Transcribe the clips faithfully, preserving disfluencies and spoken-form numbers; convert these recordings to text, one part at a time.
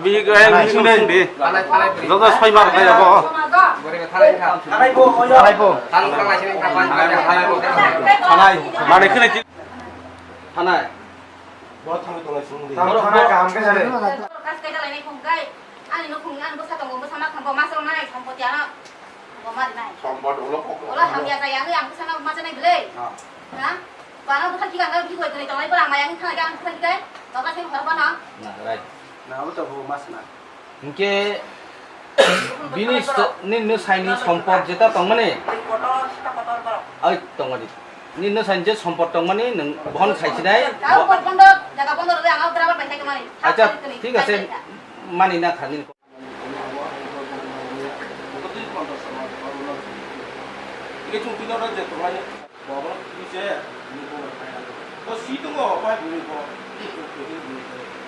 Bihik ayang bihik sung sung di. Joto soi mar kaya bo. Thanai bo. Thanai. Mane kene ti. Thanai. Bo thang tongo sung di. Thanai kaham khe sare. Kas kai dalai nai khum kai. Ani no khum ani bwsa tongo, bwsa ma kham bo ma song nai kham bo tiano. Bo ma nai. Sombot ulo kok. Ulo hamya jaya ang bwsa no ma janai bwle. Ha? Bana bwthar kigang khe bikoi kwrwi tongnai, bwrang maya wngkha khe ang bwthar kigai, doga se hor bana. Na, right. Na, abo to bo mas na. Hinkhe bini sto-, nini no saini sompot jeta tongmani. Ai, tongmani. Nini no saini je sompot tongmani, nwng bohon khaisinai. Tao bo- pot bondo, jaga bondo rwdi, ang driver bai khai tongmani. Acha, thik ase, mani na kha nini.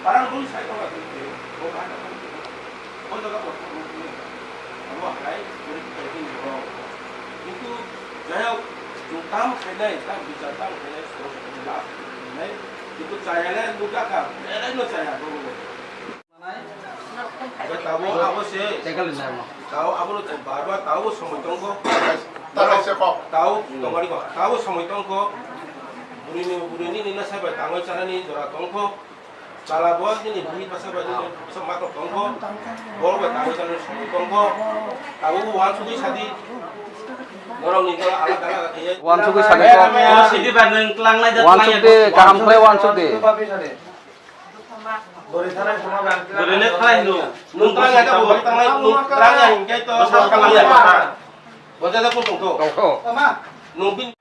Parang bui sai tong khe, bo bahai tong khe, bo jaga bo thang khe, abo hai, bo thang khe, bo. Kintu jai hok, chwng tam khainai, tam bichar tam khainai, soro soro last khainai, kintu chaya le nukha kha, belai no chaya, bo bo. Tabo abo se. Tabo abono bar bar tabo somoi tongkho. Tabo tongari kho. Tabo somoi tongkho. Burini burini nina sabai tangoi chanani jora tongkho. Chala bo nini bini basa bai nini basa matok tongkho. Bol bai tangoi chanani somoi tongkho. Tabo bo wansugwi sadi. Borok ni jora alada alada khe. Wansugwi sadi. Sidi ba nwng tlangnai da. Wansuk de, kaham khlai wansuk de. Bwrwi le khlai hino. Nwng twlang ya da bo, twlang ya, nwng twlang ya hinkhe to bwsa twlang ya bwsa. Bwsa da kung tong to. Tong to. Nwng bin.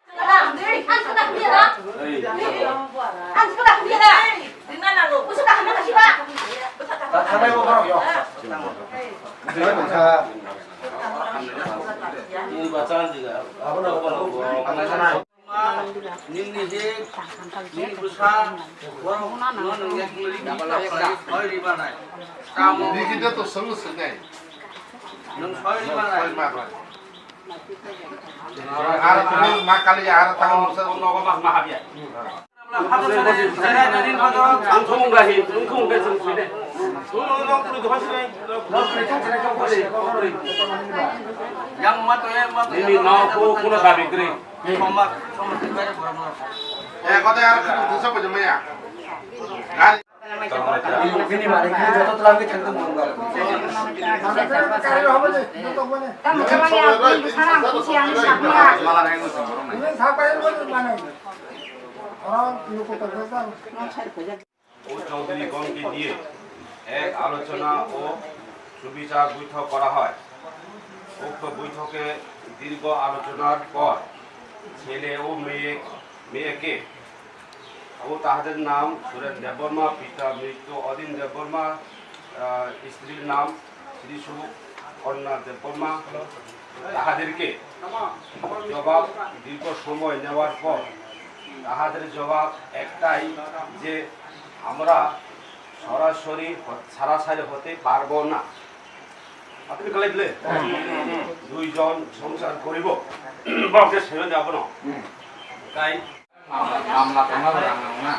Ini bacaan juga. Nini je, nini bwsa, borok no nwng ekmili bini kok khlai soi riba nai. Tamo. Nini khe to solu swnai. Nwng soi riba nai. Soi ma ba. Ar tamo ma kali ar tamo musa. Nogo mas ma habya. Ang thumung rahi, ang thumung bai sung sui de. Yang ma to ya ma to. Nini no ko kuno dabi kri. Eh, kota yar kanu dusa pajama ya. Gari. Bini mari kini joto tulang ke thang tung tung. Tamo kama ya, bini sana kusi ang sabia. Mala rengo sing borong nai. Ini siapa yang mau mana? Orang lupa terus kan. ও চৌধুরীগণকে নিয়ে এক আলোচনা ও সুবিচার বৈঠক করা হয়। উক্ত বৈঠকে দীর্ঘ আলোচনার পর ছেলে ও মেয়ে, মেয়েকে ও তাহাদের নাম সুরেন দেববর্মা, পিতা মৃত অদিন দেববর্মা, আহ, স্ত্রীর নাম শ্রী সুকন্যা দেববর্মা। তাহাদেরকে জবাব দীর্ঘ সময় নেওয়ার পর তাহাদের জবাব একটাই যে আমরা সরাসরি হ-, ছাড়াছাড়ি হতে পারবো না। আপনি গেলে দিলে দুইজন সংসার করিব, বাপকে ছেড়ে দেব না। তাই Mamla tongma bo rang nang na.